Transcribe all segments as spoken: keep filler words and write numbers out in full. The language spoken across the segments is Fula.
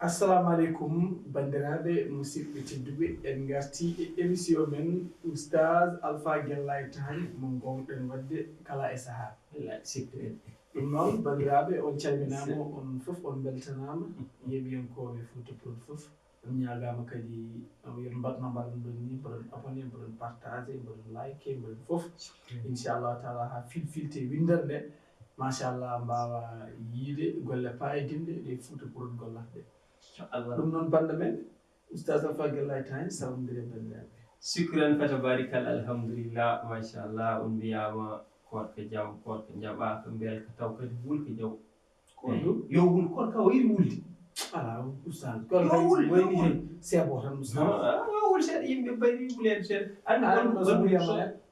Assalamu aleykum, banndiraaɓe, musidɓe tedduɓe. En ngarti e émission men Oustaz Alpha Gellay Taañ, mo ngoowɗen waɗde kala e sahaa. Wallaay, sikkuɗen. Ɗum noon, banndiraaɓe, on calminaama, on fof on mbeltanaama, yeeɓiyankooɓe Fuuta Prod fof. On ñaagaama kadi, on mbaɗno mbaɗon ɗon ni, mboɗon abonné, mboɗon partagé, mboɗon like, mboɗon fof. Inchallahu taala, haa filfilte winndere nde, machallah, mbaawa yiide golle paayodinɗe ɗe Fuuta Prod gollata ɗe. Inchallah. Ɗum noon, bannda men, Oustaz Alpha Gellay Taañ, salmondire banndiraaɓe. Sukran fata barikal, alhamdulillah, machallah, on mbiyaama koorka jam, koorka jaɓaaka, mbelka taw kadi wulka jaw. Ko ɗum? Yo wul, koorka o yiɗi wulde. Ala, Oustaz, koorka wayni hen seebo tan, Oustaz. Ah, yo wul seeɗa, yimɓe mbayri wulen seeɗa. Anndi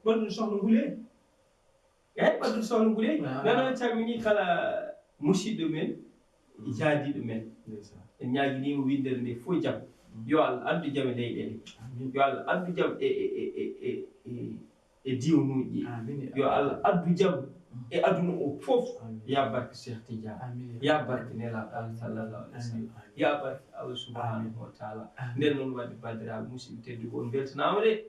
ɓanndu sohna ngule. Eeyi, ɓanndu sohna ngule. Ah. Nana calmini kala musidɗo men, jaadiiɗo men. Ndeysaan. En ñaaginiima winndere nde fof jam. Mm. Yo Allah addu jam e leyɗeele. Amiin. Yo Allah addu jam e, e, e, e, e, e, e diwnuuji. Amiin, ya Allah. Yo Allah addu jam e aduna o fof. Amiin. Ya barke Cheikh Tidiane. Amiin, ya Allah. Ya barke Nelaaɗo Allah sallallahu alaihi wasallam. Amiin, amiin. Ya barke Allah subhanahu wa taala. Amiin. Nden noon waɗde banndiraaɓe musidɓe tedduɓe on mbeltanaama de.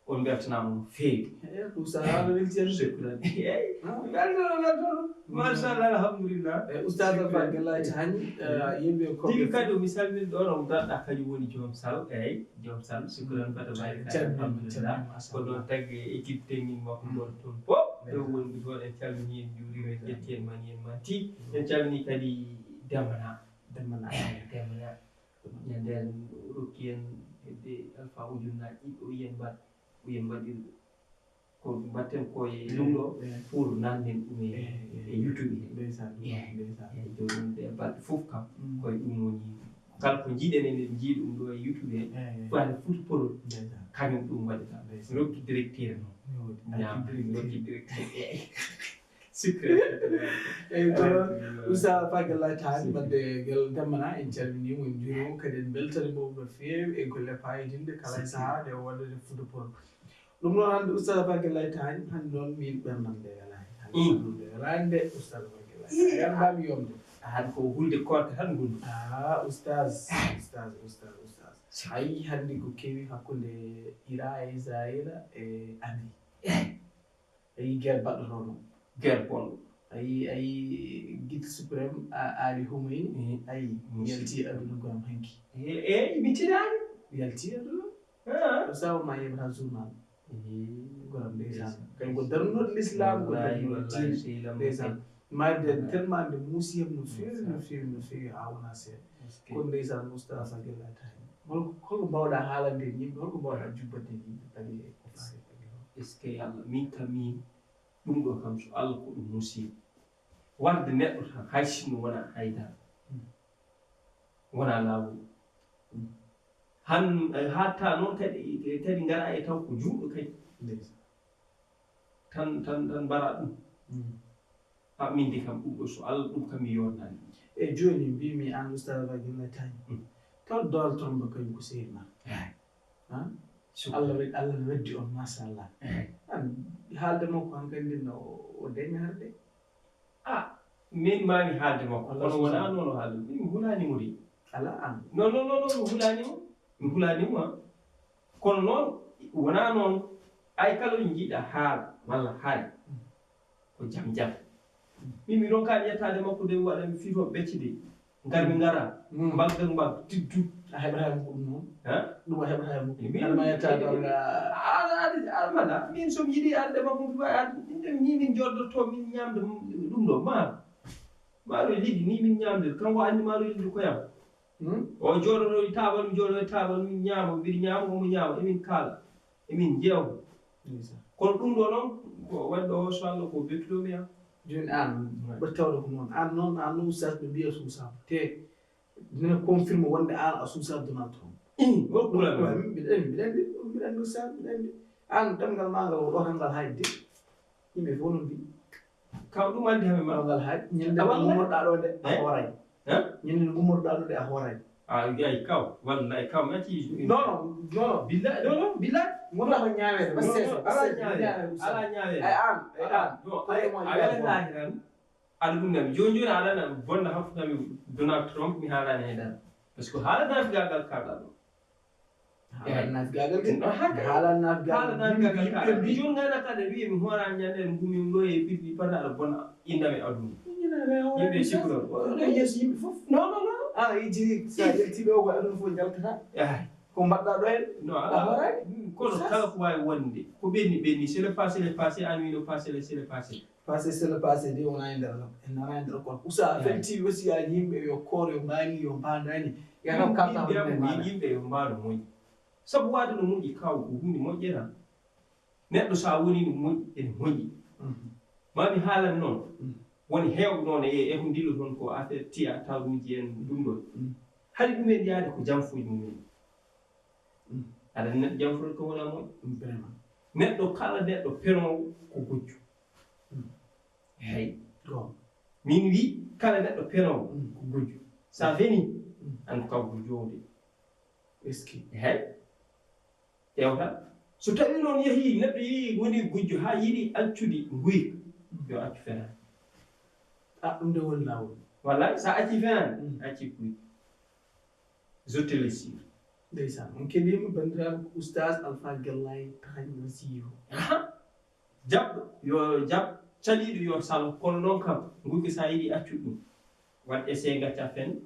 On mbeltanaama no feewi. Eeyi, Oustaz, aɗa welti en. Shukran. Eeyi, weltoto, weltoto. Machallah, alhamdulillah. Eeyi, Oustaz Alpha Gellay Taañ, eh, yimɓe ko tigi kadi o mi salmini ɗon, o daɗɗa kañum woni joom sal, eeyi, joom sal, shukran fata baari kadi, calmini, alhamdulillah. Calmini, machallah. Ko ɗon tagge équipe technique makko ngol toon fof, ɓe wonɓe toon, en calmini, en njuurima, en ƴetti en, mani en manti. En calmini kadi Demba Na. Demba Na. Eeyi, Demba Na. Nden o rokki en hedde Alpha ujunnaaji ɗiɗi, o wiyi en mbaɗ, o wiyi en mbaɗir ko mbaɗten ko e ɗum ɗo, pour nannden ɗum e, e YouTube he. Ndeysaan, ndeysaan. Eeyi, jooni ɗum ɗe balɗe fof kam, ko e ɗum woni. Kala ko njiiɗen en, en njii ɗum ɗo e YouTube he, faade Fuuta Prod, kañum ɗum waɗata. Ndeysaan. Mi rokki directeur noon. Mi rokki directeur. Eeyi. Sikre. Eeyi, ko noon, Oustaz Alpha Gellay Taañ, wadde gel Demba Na, en calminiima, en njuuriima mo, kadi en mbeltaniima mo no feewi e golle paayodinɗe kala e sahaa ɗe o waɗata e Fuuta Prod. Ɗum noon, hannde Oustaz Alpha Gellay Taañ, hannde noon miin ɓerndam nde welaani. Hannde ɓerndam nde welaani nde, Oustaz Alpha Gellay Taañ. Ii. Yanmbaami yomde. Hannde ko hulde koorka tan ngonɗen. Ah, Oustaz, Oustaz, Oustaz, Oustaz. A yii hannde ko kewi hakkunde Iran e Israayiila e Amerik. Eeyi. A yii guerre baɗɗotooɗo. Guerre bonɗo. A yii, a yii guide suprême a, Ali Khomeini. Mhm. A yii, yalti aduna goram hanki. Eeyi, eeyi, mi tinaani. Yalti aduna. Ah. Ko sabu ma yeɓata journal. Eeyi. Goram ndeysaan. Ndeysaan. Kañ ko darnooɗo l'islam, ko darnooɗo diine. Ndeysaan. Maayde tellement nde muusi hem no feewi, no feewi, no feewi, haa wonaa seeɗa. Kono ndeysaan, Oustaz Gellay Taañ. Hol ko, hol ko mbaawɗaa haalande en yimɓe, hol ko mbaawɗaa jubbande en yimɓe, bannge ko faati e bannge o? Est-ce que Yalla, min kam, min, ɗum ɗo kam, so Allah ko ɗum musiiba. Warde neɗɗo tan, hay sinno wonaa haydara. Hmm. Wonaa laawol. Hmm. Han, eh, haaɗta noon kadi, kadi ngara e taw ko juulɗo kadi. Ndeysaan. Tan, tan, tan mbaɗa ɗum. Mm. A, min de kam ɗum ɗo, so Allah ɗum kam mi yonnaani. E jooni mbimi aan Oustaz Gellay Taañ. Mm. Taw Donald Trump kañum ko sehil ma. Eey. Ha? Sukka. Allah wad-, Allah ne waddi on, machallah. Eey. An, haalde makko hankadi no o, o dañi harde. Ah, min maa mi haalde makko, kono wonaa noon o haalde. Min mi hulaani mo de. Alaa an. Non, non, non, non, mi hulaani mo. Mi hulaani mo, ah. Kono noon, wonaa noon, ay kala ɗo njiiɗa haala, walla haali, ko jam jam. Min mi ronkaani yettaade makko de, mi waɗa mi fii toon becce de. Ngar mi ngara, mm, mbagga mbag, tiddu. A heɓataa mo ko ɗum noon? Ha? Ɗum a heɓataa mo. Min, aɗa ma yetta min, dawla. Aɗa, aɗa, aɗa mbaɗa. Min so mi yiɗi arde makko, mi wawi arde. Min de, ni min jooɗoto, min ñamde ɗum ɗo, maaro. Maaro e liɗɗi, ni min ñamde. Kanko anndi maaro e liɗɗi ko yam. Hmm? O jooɗoto e taabal, mi jooɗo e taabal, min ñaama, mbiɗa ñaama, omo ñaama, emin kaala. Emin njeewa. Ndeysaan. Kono ɗum ɗo noon, ko waɗi ɗo, so Allah ko bettuɗo mi am. Jooni aan, ɓe tawde ko noon. Aan noon, aan noon, oustaz, ɓe mbiya suusaama. Te, dina confirme wonde aan a suusaa Donald Trump. Ih, o problème. Ɗum, mbiɗa anndi, mbiɗa anndi, mbiɗa anndi, oustaz, mbiɗa anndi. Aan, ɗemngal maa ngal, o ɗootal ngal haayde. Yimɓe fof no mbiyi. Kaw ɗum addi hami ma. Ɗemngal haayde. Ñande nde ngummorɗaa ɗo nde, a hooray. Eh? Ñande nde ngummorɗaa ɗo nde, a hooray. A, ay kaw, wallay kaw, mi acci. Non, non, non, non. Billahi, non, non, billahi. Wonaa ko ñaaweede. Non, non, alaa ñaaweede. Alaa ñaaweede. Ay aan, ay aan. Non, ay, a welataaki tan. Aɗa ɗum nami. Jooni jooni aɗa nami. Bonna hakkunde am e Donald Trump, mi haalaani hay dara. Parce que haala naafigaagal kaalɗaa ɗo. Haala naafigaagal de. No, haka. Haala naafigaagal. Haala naafigaagal kaalɗaa ɗo. Jooni ngaynaa kaalɗaa wiyi mi hooraani ñande mi ngumi mi loye e piɗɗi pata aɗa bona inndam e aduna. Yimɓe sikkuɗo. Oɗo yeeso yimɓe fof. Non, non, non. A ijiri sa ƴettiiɓe o ko aduna fof jaltata. Ay. Ko mbaɗɗaa ɗo en. No, A ala. Hooraani. Kono kala ko waawi wonde, ko ɓenni ɓenni, c'est le passé, le passé, an wino passé, le c'est le passé. Passé c'est le passé de wona e nder en nana e nder kon usa fenti wasiyaji yimɓe yo koor yo mbaani yo mbaandaani. Yakam kalta Yimɓe yo mbaano moƴƴi. Sabu waade no moƴƴi kaw ko hunde moƴƴere. Neɗɗo so a woni no moƴƴi ene moƴƴi. Ma mi haalan noon woni heewɓe noon e e ko ndillo toon ko affaire tiya tawruuji en ɗum ɗon. Hari ɗum en yaade ko janfuuji mum en. Aɗa neɗɗo janfuuji ko wona moƴƴi. Vraiment. Neɗɗo kala neɗɗo penoowo ko gujjo. Hey. Go. Min wi kala neɗɗo penoowo ko gujjo. Sa feni an ko kaw gujjo wonde. Est-ce que Hey. Ƴewta. So tawi noon yehi neɗɗo yehi woni gujjo ha yiɗi accude nguyka. Yo accu fenaande. A ɗum de woni laawol. Wallay sa acci fenaande acci guyka. Je te le jure. Ndeysaan on keɗiima banndiraaɓe ko oustaz Alpha Gallay Tañ Wasiyu. Aha. Jaɓɗo yo jaɓ caliiɗo yo salo kono noon kam nguyka sa yiɗi accude ɗum. Waɗ essai gacca fen.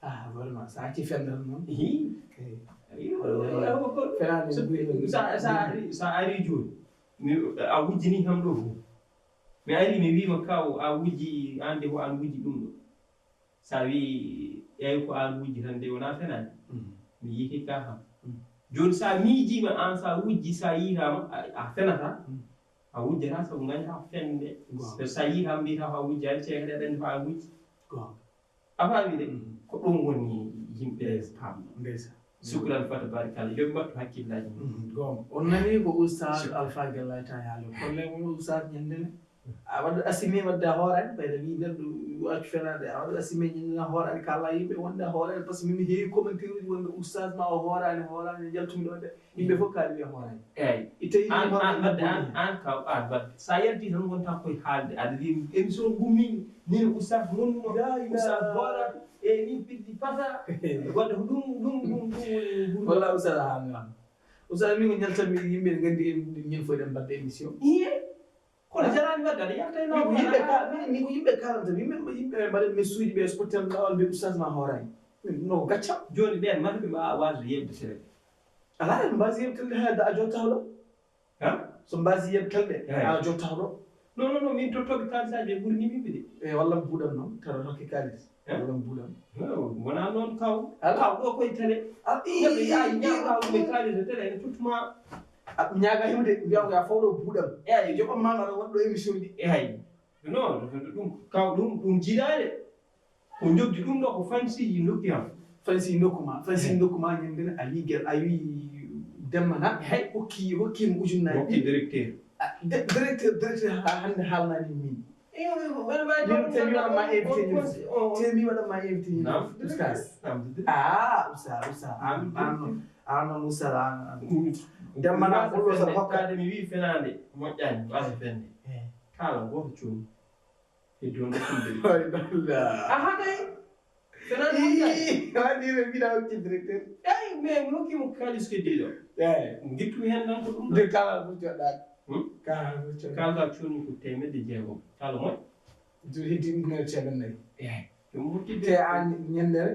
Ah vraiment sa acci fendata noon. Hi. Eh, Ayi, wala, wala, wala. Fenaande So- guyka. sa sa ari sa ari jooni mi a wujjini kam ɗo fof mi ari mi wiima kaw a wujji an de ko an wujji ɗum ɗo sa wi eyi ko an wujji tan de wona fenaande mi yiiti ka kam jooni sa miijiima an sa wujji sa yiitaama a- a fenata a wujjata sabu nganndaa fende Waaw. So sa yiitaama mbiyata ko a wujjaani ceekata ɓen ko a wujji Goonga. A faami de? Ko ɗum woni yimɓe paamno. Ndeysaan. Sukran fata barikalla. Yo ɓe mbattu hakkillaaji mum. Goonga. On nani ko Oustaz Alpha Gallay Tañ haali. Problème o Oustaz ñande ne. A waɗa assimé wadde a hooraani, ɓayde wi neɗɗo accu fenaade. A waɗa assimé ñande ne a hooraani, kala yimɓe wonde a hooraani, parce que min mi heewi commentaire uji wonde Oustaz ma o hooraani, hooraani, jaltumi ɗo de. Yimɓe fof kaali wiya hooraani. Eeyi. Itte yimɓe Aan hooraani aan wadde ɗum aan woni. Aan kaw aan wadde so a yaltii tan ngontaa koye haalde aɗa wiya émission gummiimi min Oustaz ngonnuno Laa ilaaha. Oustaz hooraani e min piddi pata wadde ko ɗum ɗum ɗum ɗum woni Walla Oustaz a haalnaama. Oustaz min ko ñaltanmi yimɓe ne nganndi en ñin fof eɗen mbaɗde émission. Iye kono jaraani wadde aɗa yalta e Min ko yimɓe ka min min ko yimɓe kalanta yimɓe yimɓe ɓe mbaɗa messuuji ɓe so potten laawol mbiya Oustaz ma hooraani. Min ɗum no ko gaccam. Jooni ɓeen mata ɓe mbaawa waasde yeɓde tele Alaa en mbaasi yeɓtinde heen da a jottaw ɗo. Hein? So mbaasi yeɓtelde Eeyi. A jottaw ɗo. Non non non min tottooɓe kaalisaaji ɓe ɓuri min yimɓe de. E walla mi buuɗan noon tawa tokke kaalis. Hein? Walla mi buuɗan. Wona noon kaw. Alaa. Kaw ɗo koye tele. A Neɗɗo yaha ñaawa ɗum e kaalis e tele ene tottuma. A ñaaga himde mbiyam ko a fawɗo buuɗam. Eeyi. Joɓam ma mbaɗa waɗɗo émission ɗi. Eeyi. Non ɗum ɗum kaw ɗum ɗum jiidaade. Ko njoɓdi ɗum ɗo ko fansiiji nokki am. Fansi nokku ma fansi nokku ma ñande a wi gel a wi demma na hay hokki hokki mo ujunnaji Hokki directeur. Directeur directeur ha hande haalnani min Wala min te mi waɗa ma invité ni te mi waɗa ma invité ni oustaz ah oustaz oustaz an an an oustaz an demma na fullo sa hokka mi wi fenaande moƴƴani wasa fende kala goto coni Heddi on ɗo fulɓe. Aha kay. Fenani moƴƴani. Waɗi ɓe mbiɗa hokki directeur. Eyi mais mi hokki mo kalis keddiɗo. Eyi. Gittumi hen tan ko ɗum ɗo. Nde kala ko joɗɗaɗo. Kala ko joɗɗaɗo. Kala coni ko temedde jeegom. Kala moƴƴ. Joni heddi ɗum no ceeɗa nayi. Eyi. Ɗum hokki te an ñandere.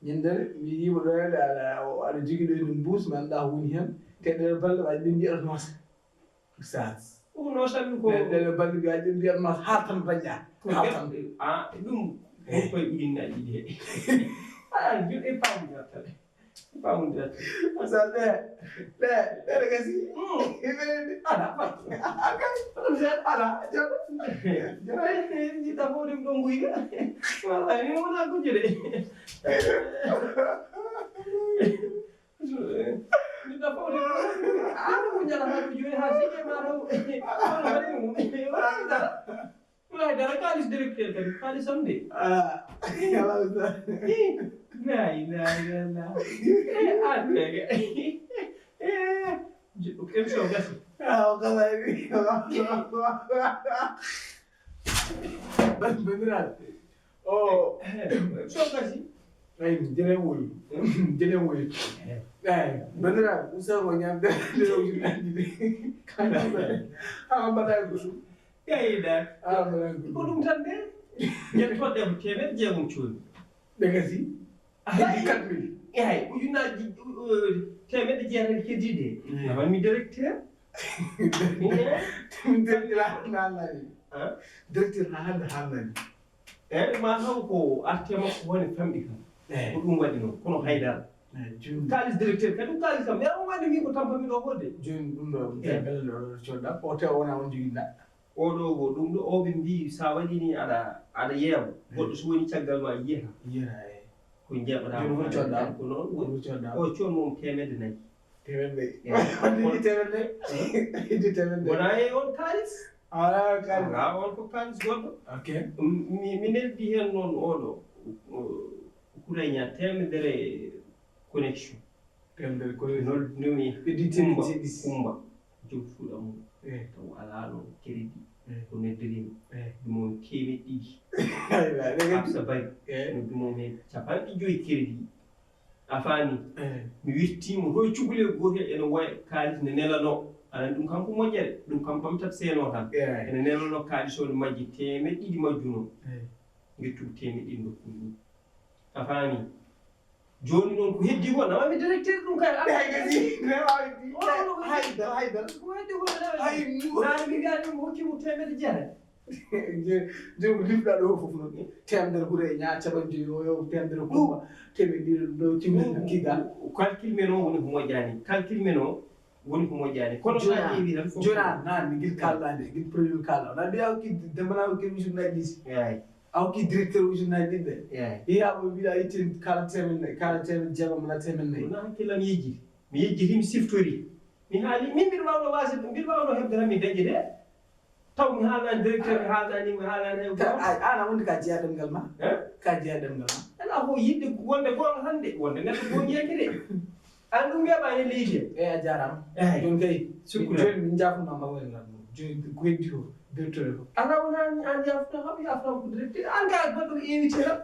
Ñandere mi yiima ɗo aɗa jogui ɗo ene mbuus mi anda ko woni hen. Te ɗeɗo balɗe waɗi ɓe mbiyaɗa noota. Oustaz. Ɗum no salmi ko. Ɗe ɗe balɗe mbiya ɗum mbiyatma ha tan dañƴa. Ha tan. A ɗum. Ko koye ujunnaji ɗiɗi he. A juɗe pamdirata. Pamdirata. Oustaz ɗe ɗe ɗe ɗe gasi. Ala. Ala. Joɗo. Joɗo. Jiɗɗa fof ɗum ɗo nguyga. Wallahi min wona gujjude. Min ɗa fawde ko ñala ha ko joni ha sikke ma ɗo. Wala dara kalis directeur kadi kalis am de. Ah, yala sa. La ilaha illallah. Eh, an kay. Eh, émission gasi. Ah, o kala ni. Bandiraɓe. Oh, émission gasi. Ay, jere woyi. Jere woyi. Ay, bandira, usa ko nyam de, de o jina di. Kan ba. Ah, ba da gusu. Yayi da. Ah, ba da gusu. Ko ɗum tan de. Yen toɗɗe ko teemeɗɗe jeegom cuuɗi. Ɓe gasi. Ay, di quatre mille. Ay, ujunnaaji, uh, teemeɗɗe jeetati keddiiɗe. Mm. Nawan mi directeur. Directeur ha hannde haalnani. Hein? Directeur ha hannde haalnani. Eyyi, ma taw ko arte makko woni famɗi kam. Eyyi. Ko ɗum waɗi noon, kono haydara. Eyyi, jooni. Kaalis directeur kadi, ɗum kaalis kam. Ɓe on waɗi min ko tampami ɗo ko de. Jooni ɗum ɗo, eyyi, belle ɗo, ɗo codda. O te wona on joginɗa. Oɗo ko ɗum ɗo, o ɓe mbi sa waɗi ni aɗa, aɗa yeewa. Eyyi. Goɗɗo so woni caggal ma yiyata. Yiyata, eyyi. Ko jeeɓaɗa. Jooni ko codda? Ko noon woni. Ko codda? O coon mum teemedde nayi. Teemedde. Eyyi. Wadde ni teemedde? Eyyi. Wadde teemedde. Wona e on kaalis? Ala kaalis. Ala on ko kaalis goɗɗo. Ok. Mi, mi neldi heen noon oɗo, o, Houraynia, teemedere connexion. Teemedere connexion. Noddumi Ɓe di tiri Kumba, jiɗi. Kumba, joom suuɗa mum. Eyyi. Taw alaa noon crédit. Eyyi. Ko noddirimi. Eyyi. Ɗum on teemedde ɗiɗi. Eyyi, eyyi. Absa Bari. Eyyi. Noddumi on heen capanɗe joyi crédit. A faami? Eyyi. Mi wirtiimo ɗo cukalel gootel ene woya kaalis ne nelanoo. Aɗa anndi ɗum kam ko moƴƴere, ɗum kam ɓamtat seeno tan. Eyyi. Ene nelanoo kaalis o ne majji teemeɗɗe ɗiɗi majjunoo. Eyyi. Ngettuɗo teemeɗɗe ɗiɗi ndokkumi ɗum. A faami? Jooni noon ko heddi ko, nawami directeur ɗum kay. Eyyi, gasi, nawami. O, o, o, haydara, haydara. Ko heddi ko, nawami. Hay mu- Naa mi wiya ɗum hokki mo teemeɗɗe jeetati. Je-, je ko limɗa ɗo fof noon. Teemedere Houraynia, capanɗe joyi o, yo teemedere Kumba, teemedde ɗiɗi ɗo, ɗo, timmi ɗum, kiga. Calcul men o woni ko moƴƴaani. Calcul men o woni ko moƴƴaani. Kono so a ƴeewi tan fof. Jooni a, naan, ngir kaalɗa nde, ngir problème kaalɗa. Na mbiya hokki Demba na hokki ujunnaji ɗiɗi. Eeyi. A hokki directeur ujunnaji ɗiɗi de. Eeyi. Iya mo mbiɗa itti kala teemedde, kala teemedde jeegom walla teemedde nayi. Wona hakkillam yejjiti. Mi yejjiti, mi siftori. Mi haali, min mbiɗa waawno waasde, mbiɗa waawno heɓde tan mi dañde de. Taw mi haalnaani directeur, mi haalnaani, mi haalnaani hay gooto. Ay, aan a wonde ka jeyaa ɗemngal ma? Eh? Ka jeyaa ɗemngal ma? Alaa ko yiɗde wonde goonga tan de, wonde neɗɗo goongeeki de. Aan ɗum weeɓaani e leydi he. Eeyi, a jaaraama. Eeyi. Jooni kay, sukkuraa. Jooni min njaafnoo ma mbaɗ wayno lan. Jooni ko heddi ko, directeur ko. Alaa wonaa ni aan yaafnoo kam, yaafnoo ko directeur. Aan kay baɗɗo ko invité tan.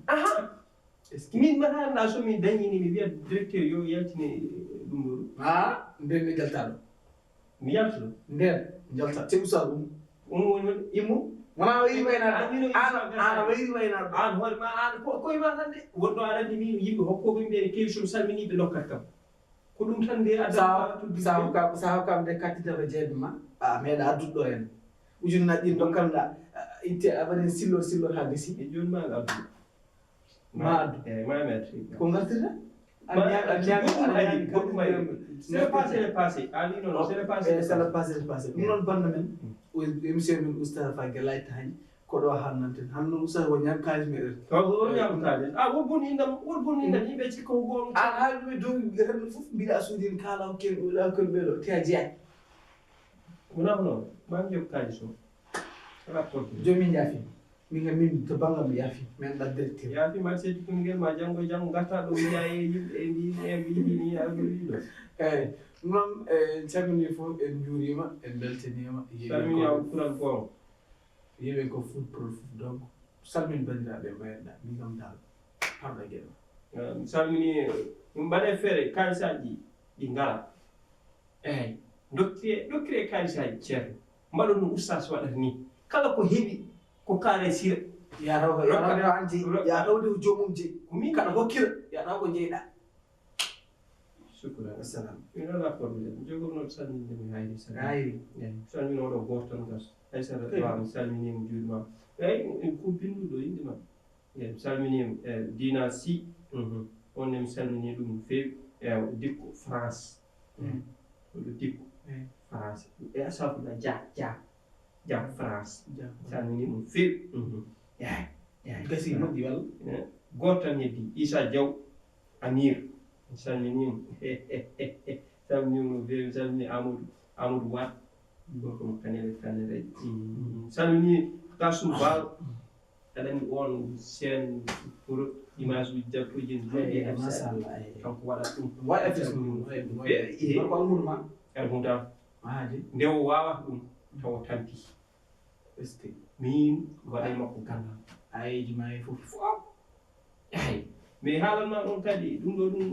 Aha. Est-ce que min mbaɗa anndaa so mi dañii ni mi wiya directeur yo yaltine ɗum ɗo ɗum? Ah, nden mi jaltaa ɗo. Mi yaltuɗo. Nden jalta, te Oustaz Oumou. Oumou woni woni? Immo. Wona wayri waynaade. Aan wino Oustaz Gassaani. Aan a wayri waynaade. Aan hoore ma, aan ko, koye ma tan de. Wonɗo aɗa anndi min yimɓe hokkooɓe yimɓe ene keewi, so mi salminii ɓe ndokkat kam. Ko ɗum tan nde adda. Sa, sa hokkam, sa hokkam nde kattita ko jeeɗi ma. A meeɗa addude ɗo heen. Ujunnaji ɗi ndokkanɗa, a, itte a waɗi sillo, sillo haa gasi. E jooni ma addu. Ma addu. Eeyi, ma mi addu. Ko ngartirta? Aɗa ñaami, aɗa ñaami, goɗɗum aɗa ñaami, goɗɗum aɗa ñaami. C'est le passé, le passé. A wi noon, c'est le passé, eh, le passé. C'est le passé, le passé. Ɗum noon bannda men, o émission men Oustaz Fa Gelaye Tagne, ko ɗo haalnanten. Hannde noon Oustaz o ñaami kaalis meɗen. Taw ko o ñaami kaalis. Ah, won boni indam, won boni indam, yimɓe cikka ko goonga. Aan haali ɗum e dow renndo fof, mbiɗa a soodii en kaala ko ken, ɗo ko ken ɓeɗo, te a jeyaani. Wonaa ko noon, maa mi yoɓ kaalis o. Alaa problème. Jooni min yaafi. Min kam, min to banngam mi yaafi. Mi anndaa directeur. Yaafi ma seedi ɗum ngel ma janngo e janngo ngarta ɗo wiya e yimɓe e mbi, e mbi, mbi, mbi, a ɗo wiɗo. Eeyi. Ɗum noon, en calminii fof, en njuuriima, en mbeltaniima. Salmini am kural goonga. Yimɓe ko foot pro foot donc. Salmin banndiraaɓe mbaynoɗaa. Min kam daal. Parɗo geɗe. Eh, mi salmini, min mbaɗe feere kaalisaaji ɗi ngara. Eeyi, dokkire, dokkire kaalisaaji ceerno. Mbaɗon no ustaas waɗata ni. Kala ko heɓi, ko kaare sira. Ya raw, ya raw, ya raw, ya raw, ko joomum jeyi. Ko min kaɗa hokkira, ya raw ko jeyɗa. Sukura. Wassalam. Min wala problème. Jogorno salminde mi hayri salminde. Hayri. Eeyi, salmino oɗo gooto tan gas. Hay sara. Eeyi. Wa mi salmini mo juuɗe ma. Eeyi, ko binduɗo inde ma. Eeyi, mi salminiima, eeyi, Dina Sy. Mhm. On ne mi salminii ɗum no feewi. Eeyi, Dikko France. Mhm. Ko ɗo Dikko. Eeyi. France. E, astafurlah, Dia, Dia. Dia France. Dia. Mi salminii ɗum no feewi. Mhm. Eeyi, eeyi. Gasi moƴƴi walla? Eeyi. Gooto tan heddi, Issa Diaw, Amir. Mi salminii mo. Salminiima no feewi, mi salminii Amadou, Amadou Wade. Gorko mo Kanel, Kanel. Mhm. Mi salminii Kasum Ba. Aɗa anndi oon seen photo, image uji jattuuji ene njooɗi. Eeyi, machallah, eeyi. Kanko waɗata ɗum. Waɗa affiche mum, eeyi, eeyi, eeyi. Gorko almuudo ma? Almuudo am. Mahadi. Nde o waawata ɗum, tawa tampi. Est-ce que? Miin waɗa e makko ganndal. Ayeeji ma e fof. Fof. Ay, mais haalan ma ɗon kadi, ɗum ɗo ɗum